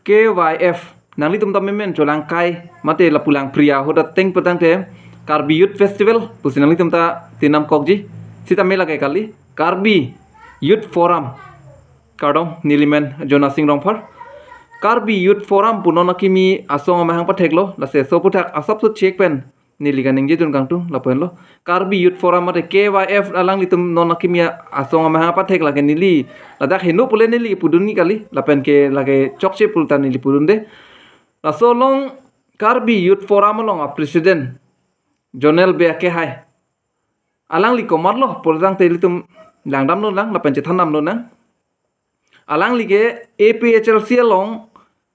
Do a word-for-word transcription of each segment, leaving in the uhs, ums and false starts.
K Y F, nanglitum ta memen cholangkai mate lapu langpri ahut ateng putangte Karbi Youth Festival pusi nanglitum ta tinam kokji. Sitame lake kali, Karbi Youth Forum. Kardom, nelimen Jonasing Rongphar. Karbi Youth Forum pu non akimi asong amahang patheklo, lasi so aphuthak asap so chek pen neli kaningje dun kangtung lapu henlo. Karbi Youth Forum mate K Y F alanglitum non akimi asong amahang pathek lake neli ladak heno pule neli pudunji kali, lapen ke lake chokche pulote neli pudunde. Laso along Karbi Youth Forum along a president Jonel Bey Akehai, alangli komatlo pulotangte ilitum langdamlonang lapen chethandamlonang. Alangli ke A P H L C along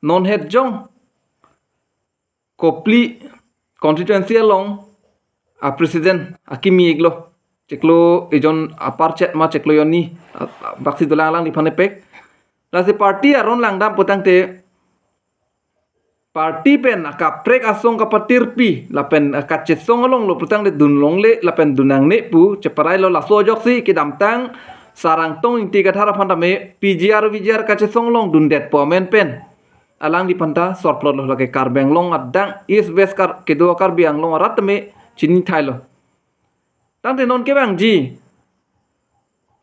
non het jong Kopili constituency along a president akimi iklo. Chiklo ejon apar chet ma chiklo jonni, a, a, baksi dolang alangliphan epek. Lasi party aron langdam putangte party pen akaprek asong kapatirpi lapen kachesong alonglo putangte dunlongle lapen dun nangne pu cheparailo. Laso ajoksi kedamtang Sar Angtong Ingti Kathar aphan tame P G R V G R kachesong along dundetpo amen pen alangliphan ta sorplotlo. Lake Karbi Anglong adang East West Kar-, kedo Karbi Anglong arat tame chinithailo. Tangte non kevangji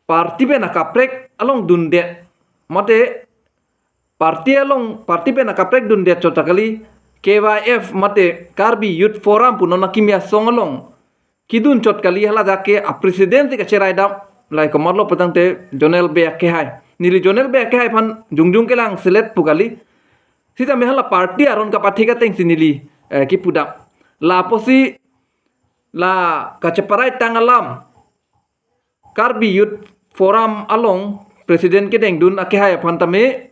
party pen akaprek along dundet mate party along, party pen akaprek dundet chot ta kali, K Y F mate Karbi Youth Forum pu non akimi asong along kedun chot kali, haladak ke a president si kacherai dam. Lahai komatlo putangte Jonel Bey Akehai. Neli Jonel Bey Akehai aphan jongjong kelang selet pu kali. Sitame hala party aron kapathek atengsi neli, eh, kipudam. La apotsi la kacheparai tang alam Karbi Youth Forum along president kedengdun Akehai aphan tame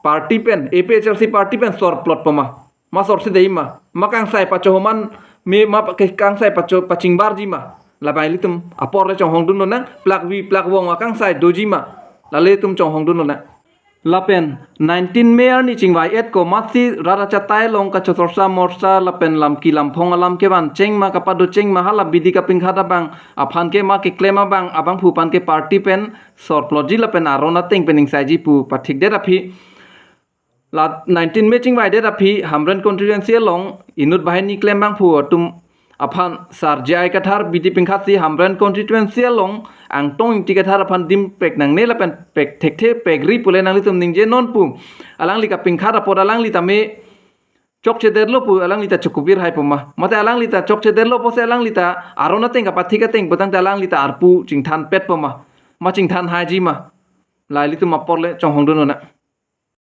party pen, A P H L C party pen sorplotpo ma, ma sorsi dei ma, ma kangsai pachohoman me ma pa-, ke-, kangsai pacho pachingbarji ma. Labang ilitum apor le chonghongdunlonang, plakvi plakvong akangsai doji ma, lale itum chonghongdunlonang. Lapen nineteen May arni chingvai-et komatsi rat achatai along kachosor sa morsa lapen lamki lamphong alam kevan cheng ma kapado cheng ma hala bidi kapingkhat abang aphan ke ma keklem abang abangphu aphan ke party pen sorplotji lapen aron ateng pen ingsaiji pu pathikdet aphi. La nineteen May chingvaidet aphi Hamren constituency along inut banghini klem abangphu atum aphan Sar J I Kathar bidi pingkhatsi Hamren constituency along Angtong Ingti Kathar aphan dim pek nangne lapen pek thekthe pekri pule nanglitum ningje non pu. Alangli kapingkhat apot alangli tame chokchedetlo pu, alangli ta chokubir hai pu ma. Mate alangli ta chokchedetlo pusi alangli ta aron ateng kapathik ateng putangte alangli ta arpu chingthanpetpo ma, ma chingthan haiji ma. La ilitum apor le chonghongdunlonang.